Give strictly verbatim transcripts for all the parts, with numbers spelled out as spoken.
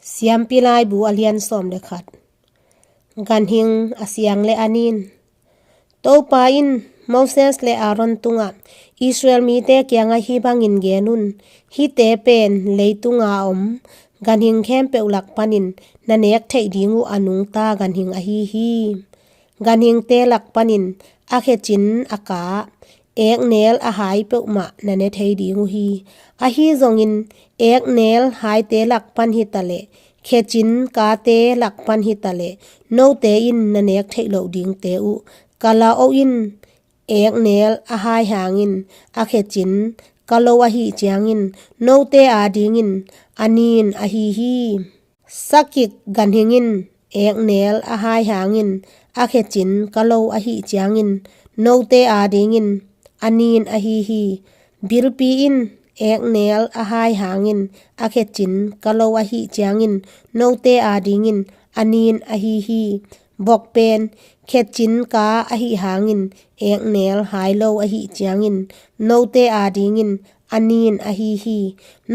Siampi Laibu a lian sawm le khat. Ganhing a siang le a nin. Topa in Moses le Aaron tungah, Israel mite kiangah hih bangin gen un: Hihte pen leitunga om ganhing khempeuh lak panin na nek theih ding uh a nungta ganhing ahi hi. Ganhingte lak panin a khecin a ka, eknel a hai peuhmah na ne thei ding uh hi. Ahi zongin eknel haite lak pan hitaleh, khecin kate lak pan hitaleh, note in na nek theih loh dingte uh kalaoh in. Eknel a hai hangin a khecin kalo ahih ciangin note adingin a nin ahi hi. Sakik ganhing in eknel a hai hangin a khecin kalo ahih ciangin note adingin a nin ahi hi. Bilpi in eknel a hai hangin a khecin kalo ahih ciangin note adingin a nin ahi hi. Bok pen khecin ka ahih hangin eknel hai lo ahih ciangin note adingin a nin ahi hi.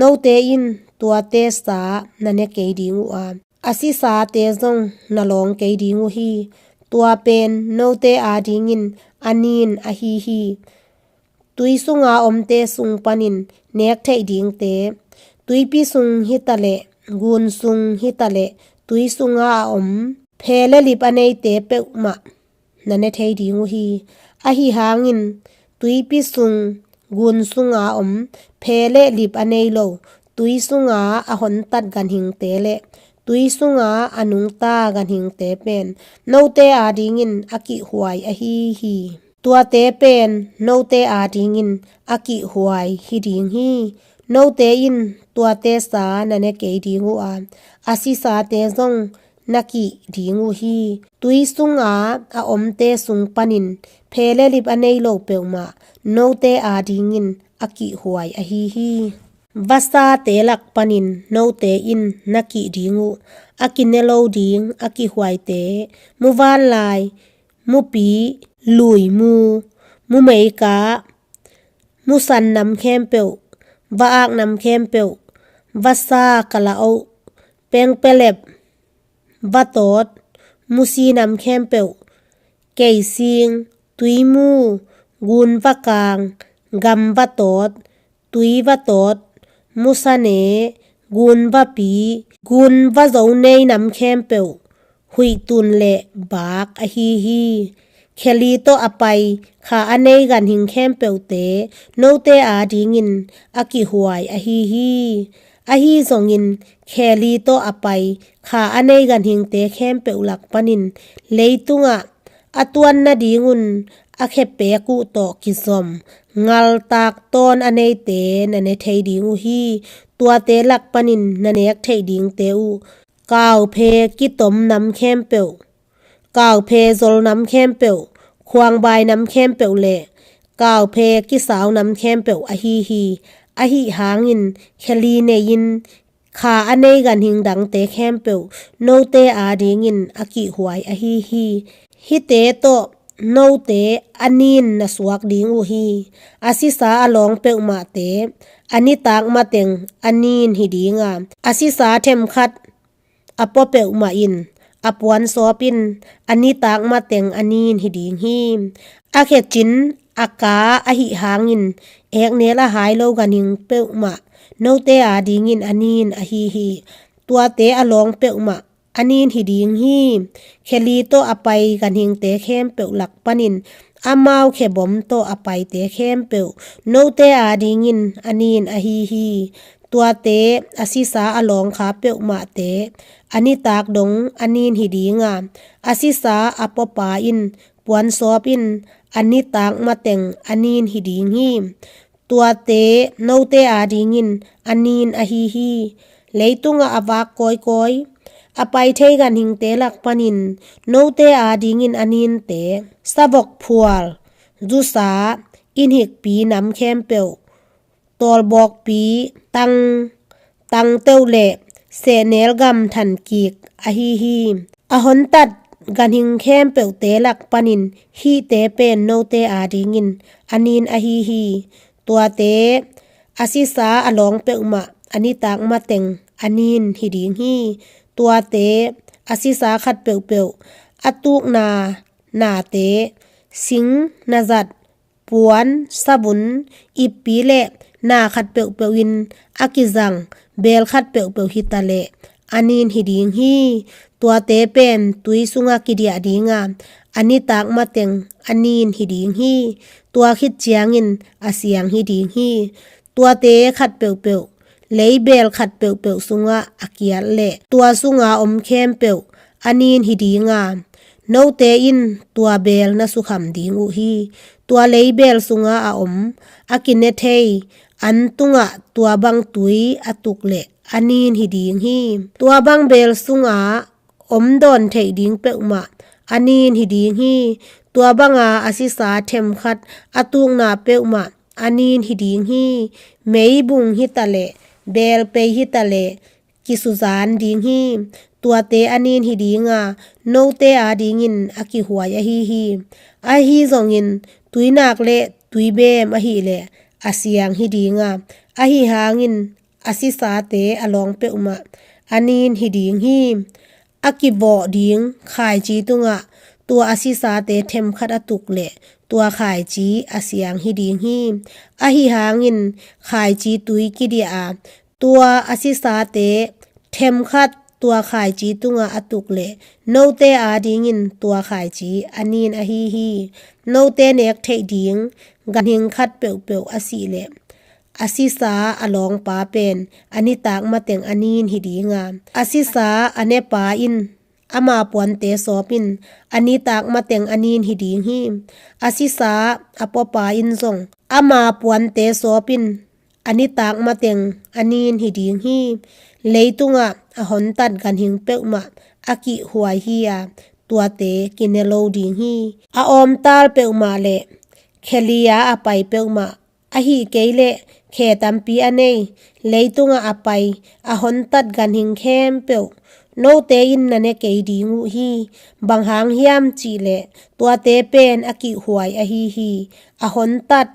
Note in tuate sa na ne kei ding uh a, a sisate zong na lawng kei ding uh hi. Tua pen note adingin a nin ahi hi. Tui sunga omte sung panin nek theih dingte, tuipi sung hitaleh, gun sung hitaleh, tui sunga a om phe le lip a neite peuhmah na ne thei ding uh hi. Ahi hangin tuipi sung, gun sunga om phe le lip a nei lo, tui sunga a hontat ganhingte le tui sunga a nungta ganhingte pen note adingin a kihhuai ahi hi. Tuate pen note adingin a kihhuai hi ding hi. Note in tuate sa na ne kei ding uh a, a sisate zong na kih ding uh hi. Tui sunga a omte sung panin phe le lip a nei lo peuhmah note adingin a kihhuai ahi hi. Vasate lak panin note in na kih ding uh a kine lo ding a kihhuaite, muvanlai, mupi, lui mu, mumeika, musan nam khempeuh, va-ak nam khempeuh, vasa kalaoh, pengpelep, vatawt, musi nam khempeuh, keising, tuimu, gun vakang, gam vatawt, tui vatawt, musane, gun vapi, gun vazo nei nam khempeuh, huihtun le baak ahi hi. Kheli tawh a pai kha a nei ganhing khempeuhte note adingin a kihhuai ahi hi. Ahi zongin kheli tawh a pai kha a nei ganhingte khempeuh lak panin leitungah a tuan nadingun a khepek uh tawh kizom ngaltak tawn a neite na ne thei ding uh hi. Tuate lak panin na nek theih dingte uh kauphe kitom nam khempeuh, kauphe zol nam khempeuh, khuangbai nam khempeuh le kauphe kisau nam khempeuh ahi hi. Ahi hangin kheli nei-in kha a nei ganhing dangte khempeuh note adingin a kihhuai ahi hi. Hihte tawh note a nin na suak ding uh hi. A sisa a lawng peuhmahte a nitak mateng a nin hi dinga, a sisa themkhat a pua peuhmah in, a puansawp in a nitak mateng a nin hi ding hi. A khecin a ka ahih hangin eknel a hai lo ganhing peuhmah note adingin a nin ahi hi. Tuate a lawng peuhmah a nin hi ding hi. Kheli tawh a pai ganhingte khempeuh lak panin amau khebom tawh a paite khempeuh note adingin a nin ahi hi. Tuate a sisa a lawng kha peuhmahte a nitak dong a nin hi dinga, a sisa a puapa in puansawp in a nitak mateng a nin hi ding hi. Tuate note adingin a nin ahi hi. Leitungah a vak kawikawi a pai thei ganhingte lak panin note adingin a ninte, savok phual, zusa, inhikpi nam khempeuh, tawlbawkpi, tang, tangteuh le sehnel gam thankik ahi hi. A hontat ganhing khempeuhte lak panin hihte pen note adingin a nin ahi hi. Tuate a sisa a lawng peuhmah a nitak mateng a nin hi ding hi. Tuate a sisa khat peuhpeuh, a tukna nate, sing, nazat, puan, sabun, ippi le na khat peuhpeuh in a kizang beel khat peuhpeuh hi ta leh a nin hi ding hi. Tuate pen tui sungah kidiah ding a, a nitak mateng a nin hi ding hi. Tua khit ciangin a siang hi ding hi. Tuate khat peuhpeuh, leibeel khat peuhpeuh sungah a kiat leh tua sunga om khempeuh a nin hi ding a, note in tua beel na sukham ding uh hi. Tua leibeel sunga a om, a kine thei an tungah tua bang tui a tuk leh a nin hi ding hi. Tua bang beel sunga om dawn theih ding peuhmah a nin hi ding hi. Tua banga a sisa themkhat a tukna peuhmah a nin hi ding hi. Meibung hi ta leh, beel pei hi ta leh, kisuzan ding hi. Tuate a nin hi ding a, note adingin a kihuai ahi hi. Ahi zongin tuinak le tuibem ahih leh a siang hi ding a, ahi hangin a sisate a lawng peuhmah a nin hi ding hi. A kivawh ding khaici tungah tua a sisate themkhat a tuk leh tua khaici a siang hi ding hi. Ahi hangin khaici tui kidiah a, tua a sisate themkhat tua khaici tungah a tuk leh note adingin tua khaici a nin ahi hi. Note nek theih ding ganhing khat peuhpeuh a sih leh a sisa a lawngpa pen a nitak mateng a nin hi ding a, a sisa a nepa in ama puante sawpin a nitak mateng a nin hi ding hi. A sisa a puapa in zong ama puante sawpin a nitak mateng a nin hi ding hi. Leitungah a hontat ganhing peuhmah a kihhuai hi a, tuate kine lo ding hi. A awmtal peuhmah le khelia a pai peuhmah, ahih kei leh khe tampi a nei, leitungah a pai a hontat ganhing khempeuh note in na ne kei ding uh hi. Bang hang hiam cih leh tuate pen a kihhuai ahi hi. A hontat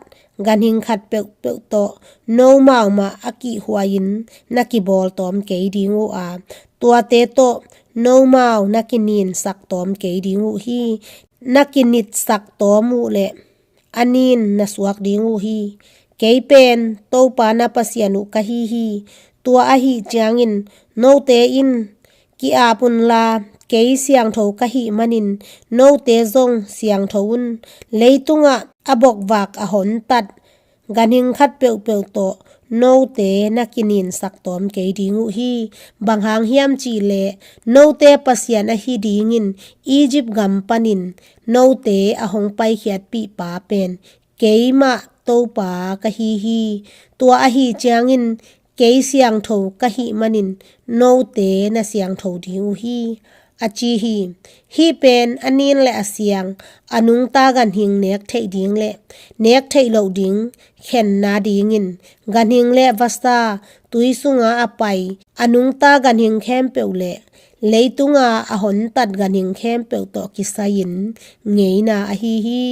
ganhing khat peuhpeuh tawh nomau mah a kihhuai-in na kibawl tawm kei ding uh a, tuate tawh nomau na kininsak tawm kei ding uh hi. Na kinitsak tawm uh leh a nin na suak ding uh hi. Kei pen Topa na Pasian uh ka hi hi. Tua ahih ciangin note in ki-ap unla, kei siangtho ka hih manin note zong siangtho un. Leitungah a bokvak a hontat ganhing khat peuhpeuh tawh note na kininsak tawm kei ding uh hi. Bang hang hiam cih leh note Pasian ahi dingin Egypt gam panin note a hong paikhiatpih pa pen keimah Topa ka hi hi. Tua ahih ciangin kei siangtho ka hih manin note na siangtho ding uh hi, a ci hi. Hih pen a nin le a siang, a nungta ganhing nek theih ding le nek theih loh ding khenna dingin ganhing le vasa, tui sunga a pai a nungta ganhing khempeuh le leitunga a hontat ganhing khempeuh tawh kisai-in ngeina ahi hi.